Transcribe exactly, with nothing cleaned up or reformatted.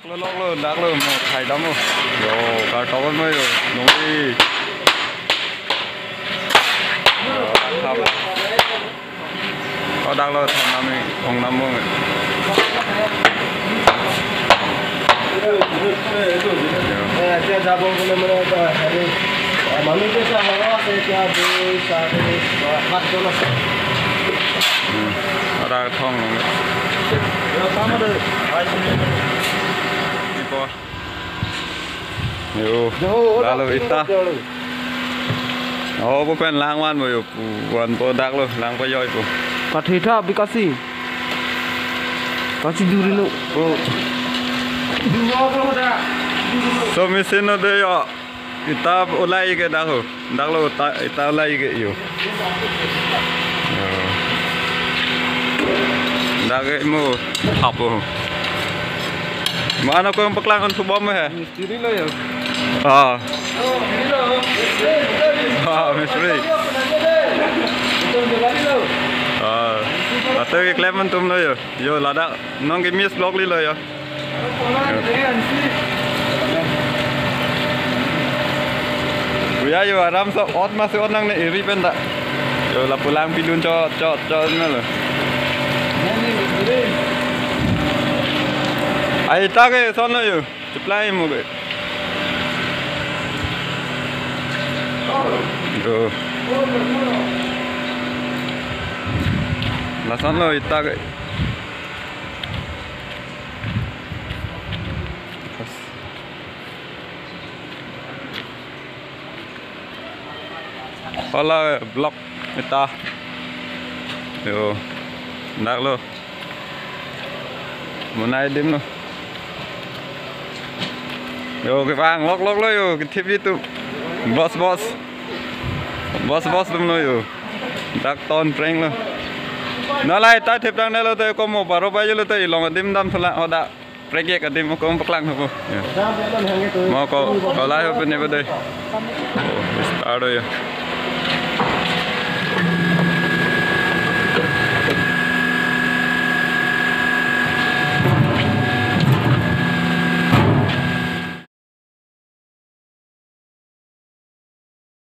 Lo, lo, lo, dak lo, mo, khai dam lo. Yo, kar tobon mo yo, nungri. Yo, dak tham. Oh, dak lo, tham nami, ong nam mo. Yo. Eh, এতিয়া যাব বোলে মানে এটা হেৰি, মানুহ যে আছে, সৰহ আছে, এতিয়া দুই, চাৰি, ছয়, সাতজন আছে। Hmm. Ada thong. Ipo. Yo. Lalu ita. Oh, pu pen lang van mo yo. Pu van po dak lo, lang po yo pu. Kathitha bikasi. Kasi duri lo. Oh. So machine lo de yo. Ita ulai ke dak ho. Dak lo ta, ita ulai ke yo. Yo. Dak ke mo apo. Mano ko paklang ko thubom he. Mistri lo yo. Ah. Ah, mistri. Ah. Atau ke klem tum lo yo. Yo ladak nong ke miss block li lo yo. Kuya yo aram sa ot masi ot nangne eri pen ta. Yo lapu lang pidun chot chot chot na lo. Ai ta ke son lo yo. Supply mo ke. Yo. Lason lo ita ke. Hola block ita. Yo, dak lo. Monai adim lo. Yo, kevang lok lok lo yo, kethip itu. Bos bos. Bos bos atum lo yo. Dak ton preng lo. Nalai ta thip tang ne lo te komo baro baje lo te ilong adim dam thula hoda. Prek ek adim ko paklang ho. Ya. Mo ko, ko lai ho pen ne ba dei. Oh, start ho ya.